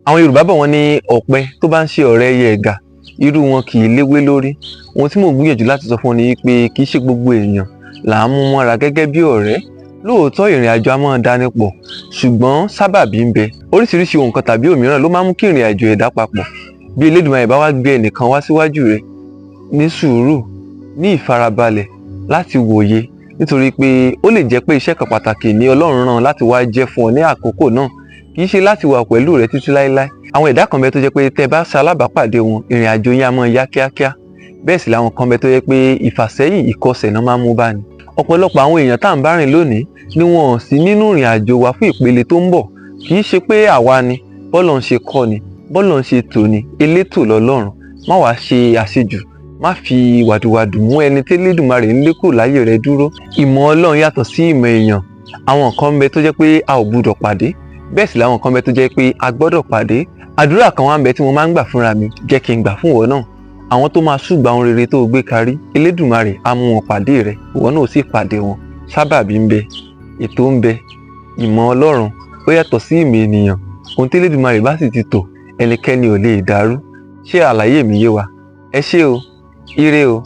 Àwọn Yorùbá bọ̀, wọ́n ní ọ̀pẹ tó bá ń ṣe ọ̀rẹ́ ẹyẹ ẹ̀gà, irú wọn kì í léwé lórí. Ohun tí mò ń gbìyànjú láti sọ fún ọ ni pé kì í ṣe gbogbo èèyàn là ń mú mọ́ra gẹ́gẹ́ bí ọ̀rẹ́. Lóòótọ́, ìrìn àjò a máa dání pọ̀, ṣùgbọ́n sábàbí ń bẹ. Oríṣiríṣi ohun kan tàbí òmíràn ló máa ń mú kí ìrìn àjò ẹ̀dá papọ̀. Bí Elédùmarè bá wá gbé ẹnìkan wá síwájú rẹ, ní sùúrù, ní ìfarabalẹ̀ láti wòye, nítorí pé ó lè jẹ́ pé iṣẹ́ kan pàtàkì ní Ọlọ́run rán láti wá jẹ́ fún ọ ní àkókò náà, kì í ṣe láti wà pẹ̀lú rẹ títí láéláé. Àwọn ẹ̀dá kan bẹ tó jẹ́ pé tẹ́ bá ṣe alábàápàdé wọn, ìrìn àjò yín á máa yá kíákíá. Bẹ́ẹ̀ sì làwọn kan bẹ tó jẹ́ pé ìfàsẹ́yìn, ìkọsẹ̀ náà máa ń mú bá ni. Ọ̀pọ̀lọpọ̀ àwọn èèyàn tá à ń bá rìn lónìí ni wọn ò sí nínú ìrìn àjò wa fún ìpele tó ń bọ̀. Kì í ṣe pé àwa ni bọ́lọ̀ ń ṣe kọ́ ni, bọ́lọ̀ ń ṣe tò ní. Elétò lọ́lọ́run. Má wàá ṣe àṣejù, má fi wàdùwàdù mú ẹni tí Elédùmarè ń lé kúrò láyé rẹ dúró. Ìmọ̀ Ọlọ́run yàtọ̀ sí ìmọ̀ èèyàn. Àwọn kan ń bẹ tó jẹ́ pé a ò gbúdọ̀ pàdé, bẹ́ẹ̀ sì làwọn kan ń bẹ tó jẹ́ pé a gbọ́dọ̀ pàdé. Àdúrà kan wá ń bẹ tí mo máa ń gbà fúnra mi, jẹ́ kí n gbà fún ìwọ náà: àwọn tó máa ṣùgbà ohun rere tó gbé karí, Elédùmarè á mú wọn pàdé rẹ, ìwọ náà ó sì pàdé wọn. Sábàbí ń bẹ, ètò ń bẹ. Ìmọ̀ Ọlọ́run ó yàtọ̀ sí ìmọ̀ ènìyàn. Ohun tí Elédùmarè bá sì ti tò, ẹnikẹ́ni ò lè dàrú. Ṣé àlàyé mi yé wa? Ẹ ṣé o, ire o.